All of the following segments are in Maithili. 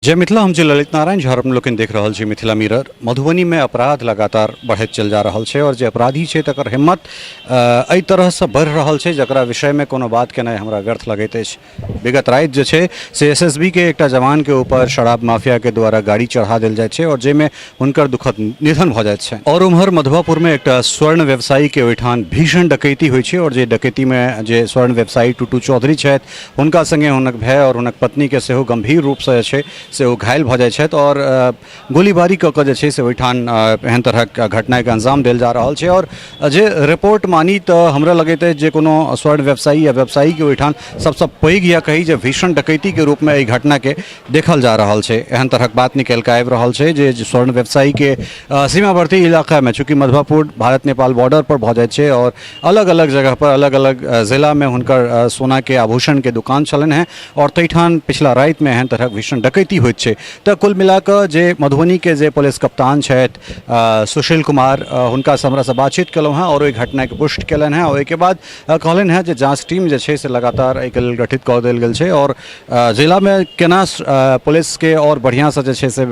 जय मिथिला, हम छी ललित नारायण झा, अपने लोकनि देख रहल छी मिथिला मिरर। मधुबनीमे अपराध लगातार बढ़ैत चलि जा रहल छै और जे अपराधी छै तकर हिम्मत एहि तरहसँ बढ़ि रहल छै जकरा विषयमे कोनो बात केनाइ हमरा व्यर्थ लगैत अछि। विगत राति जे छै से एस एस बी के एकटा जवानके ऊपर शराब माफियाके द्वारा गाड़ी चढ़ा देल जाइ छै और जाहिमे हुनकर दुखद निधन भऽ जाइत छै। और उम्हर मधुआपुरमे एकटा स्वर्ण व्यवसायीके ओहिठाम भीषण डकैती होइ छै और जे डकैतीमे जे स्वर्ण व्यवसायी टुटू चौधरी छथि हुनका सङ्गे हुनक भाय आओर हुनक पत्नीके सेहो गम्भीर रूपसँ जे छै से ओ घायल भऽ जाइ छथि आओर गोलीबारी कऽ कऽ जे छै से ओहिठाम एहन तरहक घटनाके अंजाम देल जा रहल छै। आओर जे रिपोर्ट मानी तऽ हमरा लगैत अछि जे कोनो स्वर्ण व्यवसायी या व्यवसायीके ओहिठाम सबसँ पैघ या कही जे भीषण डकैतीके रूपमे एहि घटनाके देखल जा रहल छै। एहन तरहक बात निकलि कऽ आबि रहल छै जे स्वर्ण व्यवसायीके सीमावर्ती इलाकामे, चूँकि मधुआपुर भारत नेपाल बॉर्डर पर भऽ जाइ छै आओर अलग अलग जगह पर अलग अलग जिलामे हुनकर सोनाके आभूषणके दुकान छलनि हेँ आओर ताहिठाम पिछला रातिमे एहन तरहक भीषण डकैती होइत छै। तऽ कुल मिलाकऽ जे मधुबनीके जे पुलिस कप्तान छथि सुशील कुमार, हुनकासँ हमरासँ बातचीत केलहुँ हेँ आओर ओहि घटनाके पुष्टि केलनि हेँ। ओहिके बाद कहलनि हेँ जे जाँच टीम जे छै से लगातार एहिके लेल गठित कऽ देल गेल छै आओर जिलामे केना पुलिसके आओर बढ़िआँसँ जे छै से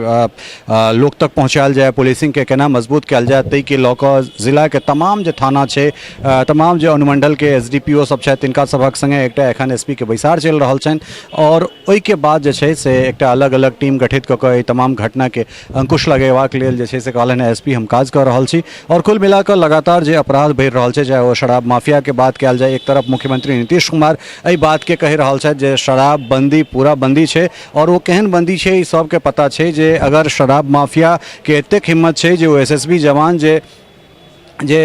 लोक तक पहुँचायल जाय, पुलिसिंगके केना मजबूत कयल जाय, ताहिके लऽ कऽ जिलाके तमाम जे थाना छै, तमाम जे अनुमंडलके एस डी पी ओ सब छथि, तिनका सभक सङ्गे एकटा एखन एस पी के बैसार चलि रहल छनि आओर ओहिके बाद जे छै से एकटा अलग अलग टीम गठित कऽ कऽ एहि तमाम घटनाके अंकुश लगेबाक लेल जे छै से कहलनि एस पी हम काज कऽ रहल छी। आओर कुल मिलाकऽ लगातार जे अपराध बढ़ि रहल छै, चाहे ओ शराब माफियाके बात कयल जाय, एक तरफ मुख्यमंत्री नीतीश कुमार एहि बातके कहि रहल छथि जे शराबबंदी पूरा बंदी छै आओर ओ केहन बंदी छै ई सबके पता छै जे अगर शराब माफियाके एतेक हिम्मत छै जे ओ एस एस बी जवान जे जे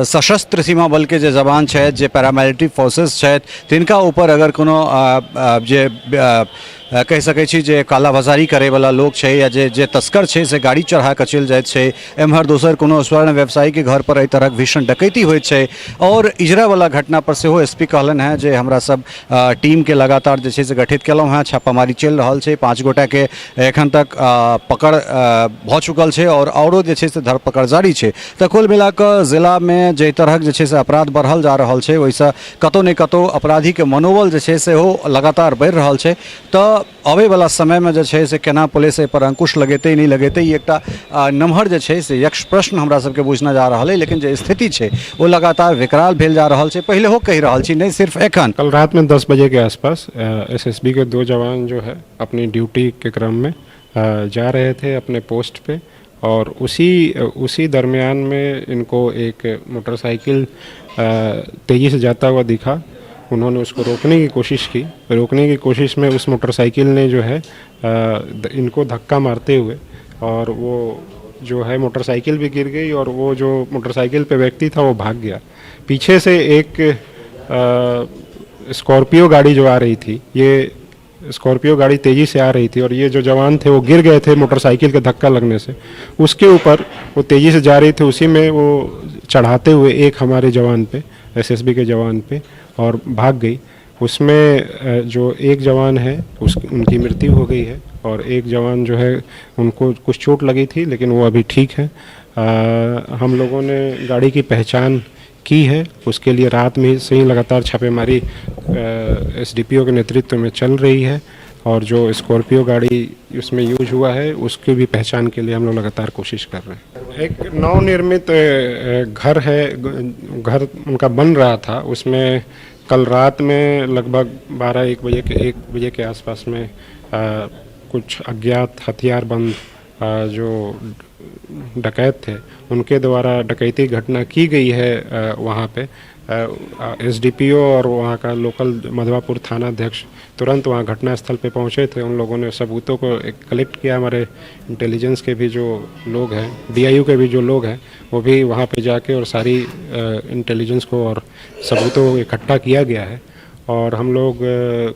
सशस्त्र सीमा बलके जे जवान छथि, जे पैरामिलिट्री फोर्सेस छथि, तिनका ऊपर अगर कोनो जे कहि सकै छी जे कालाबाजारी करैवला लोक छै या जे जे तस्कर छै से गाड़ी चढ़ा कऽ चलि जाइत छै, एम्हर दोसर कोनो स्वर्ण व्यवसायीके घर पर एहि तरहक भीषण डकैती होइत छै। आओर इजरावला घटना पर सेहो एस पी कहलनि हेँ जे हमरा सब टीमके लगातार जे छै से गठित केलहुँ हेँ, छापामारी चलि रहल छै, 5 गोटाके एखन तक पकड़ भऽ चुकल छै आओर औरो जे छै से धरपकड़ जारी छै। तऽ कुल मिलाकऽ जिलामे जाहि तरहक जे छै से अपराध बढ़ल जा रहल छै ओहिसँ कतहु ने कतहु अपराधीके मनोबल जे छै सेहो लगातार बढ़ि रहल छै। तऽ अबैवला समयमे जे छै से केना पुलिस एहिपर अंकुश लगेतै नहि लगेतै, ई एकटा नमहर जे छै से यक्ष प्रश्न हमरा सबके बुझना जा रहल अइ, लेकिन जे स्थिति छै ओ लगातार विकराल भेल जा रहल छै। पहिलेहो कहि रहल छी, नहि सिर्फ एखन। कल रात में 10 बजे के आसपास एसएसबी के 2 जवान जो है अपनी ड्यूटी के क्रम में जा रहे थे अपने पोस्ट पे और उसी उसी दरमियान में इनको एक मोटरसाइकिल तेज़ी से जाता हुआ दिखा। उन्होंने उसको रोकने की कोशिश की, रोकने की कोशिश में उस मोटरसाइकिल ने जो है इनको धक्का मारते हुए और वो जो है मोटरसाइकिल भी गिर गई और वो जो मोटरसाइकिल पे व्यक्ति था वो भाग गया। पीछे से एक स्कॉर्पियो गाड़ी जो आ रही थी, ये स्कॉर्पियो गाड़ी तेज़ी से आ रही थी और ये जो जवान थे वो गिर गए थे मोटरसाइकिल के धक्का लगने से। उसके ऊपर वो तेज़ी से जा रही थी, उसी में वो चढ़ाते हुए एक हमारे जवान पे, एसएसबी के जवान पे, और भाग गई। उसमें जो एक जवान है उस उनकी मृत्यु हो गई है और एक जवान जो है उनको कुछ चोट लगी थी, लेकिन वो अभी ठीक है। हम लोगों ने गाड़ी की पहचान की है, उसके लिए रात में से ही लगातार छापेमारी एसडीपीओ के नेतृत्व में चल रही है और जो स्कॉर्पियो गाड़ी उसमें यूज हुआ है उसकी भी पहचान के लिए हम लोग लगातार कोशिश कर रहे हैं। एक नवनिर्मित घर है, घर उनका बन रहा था, उसमें कल रात में लगभग 12-1 बजे के 1 बजे के आसपास में कुछ अज्ञात हथियारबंद जो डकैत थे उनके द्वारा डकैती घटना की गई है। वहाँ पे एसडीपीओ और वहाँ का लोकल मधवापुर थाना अध्यक्ष तुरंत वहाँ घटनास्थल पे पहुँचे थे। उन लोगों ने सबूतों को कलेक्ट किया। हमारे इंटेलिजेंस के भी जो लोग हैं, डीआईयू के भी जो लोग हैं, वो भी वहाँ पे जाके और सारी इंटेलिजेंस को और सबूतों को इकट्ठा किया गया है और हम लोग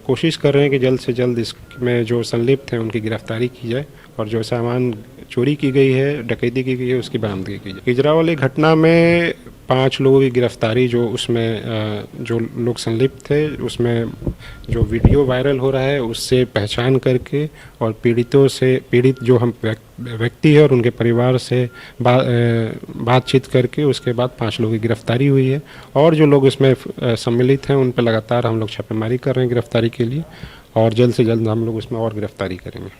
कोशिश कर रहे हैं कि जल्द से जल्द इसमें जो संलिप्त हैं उनकी गिरफ्तारी की जाए और जो सामान चोरी की गई है, डकैती की गई है, उसकी बरामदगी की जाए। इजरा वाली घटना में 5 लोगों की गिरफ्तारी, जो उसमें जो लोग संलिप्त थे, उसमें जो वीडियो वायरल हो रहा है उससे पहचान करके और पीड़ितों से, पीड़ित जो हम व्यक्ति है और उनके परिवार से बातचीत करके उसके बाद 5 लोगों की गिरफ्तारी हुई है और जो लोग इसमें सम्मिलित हैं उन पर लगातार हम लोग छापेमारी कर रहे हैं गिरफ्तारी के लिए और जल्द से जल्द हम लोग उसमें और गिरफ्तारी करेंगे।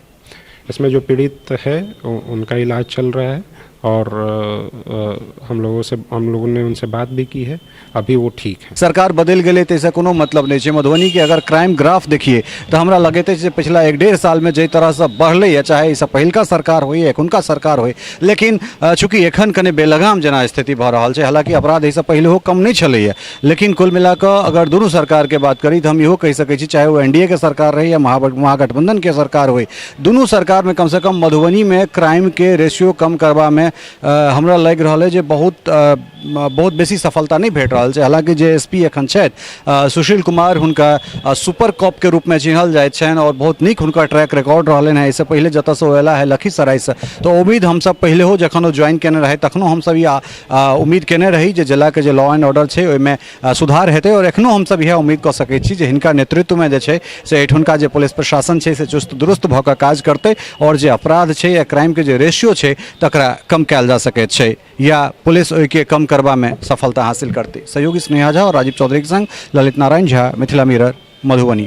इसमें जो पीड़ित है उनका इलाज चल रहा है और हम लोगों से हम लोगों ने उनसे बात भी की है, अभी वो ठीक है। सरकार बदलि गेलै ताहिसँ कोनो मतलब नहि छै। मधुबनीके अगर क्राइम ग्राफ देखिए तऽ हमरा लगैत अछि जे पछिला 1-1.5 सालमे जाहि तरहसँ बढ़लैए, चाहे एहिसँ पहिलका सरकार होइ या एखुनका सरकार होइ, लेकिन चूँकि एखन कनि बेलगाम जेना स्थिति भऽ रहल छै। हालाँकि अपराध एहिसँ पहिलहो कम नहि छलैए, लेकिन कुल मिलाकऽ अगर दुनू सरकारके बात करी तऽ हम इहो कहि सकै छी, चाहे ओ एन डी ए के सरकार रहै या महागठबंधनके सरकार होइ, दुनू सरकारमे कमसँ कम मधुबनीमे क्राइमके रेशियो कम करबामे हमरा लागि रहल अइ जे बहुत बहुत बेसी सफलता नहि भेट रहल छै। हालाँकि जे एस पी एखन छथि सुशील कुमार, हुनका सुपर कॉपके रूपमे चिन्हल जाइत छनि आओर बहुत नीक हुनकर ट्रैक रिकॉर्ड रहलनि हेँ एहिसँ पहिले जतऽसँ ओ अयला हे लखीसरायसँ। तऽ उम्मीद हमसब पहिलेहो जखन ओ ज्वाइन केने रहथि तखनो हमसब ई उम्मीद केने रही जे जिलाके जे लॉ एंड ऑर्डर छै ओहिमे सुधार हेतै, आओर एखनो हमसब इएह उम्मीद कऽ सकै छी जे हिनका नेतृत्वमे जे छै से एहिठुनका जे पुलिस प्रशासन छै से चुस्त दुरुस्त भऽ कऽ काज करतै आओर जे अपराध छै या क्राइमके जे रेशियो छै तकरा कम कयल जा सकैत छै या पुलिस ओहिके कम करबामे सफलता हासिल करतै। सहयोगी स्नेहा झा आओर राजीव चौधरीके संग ललित नारायण झा, मिथिला मिरर, मधुबनी।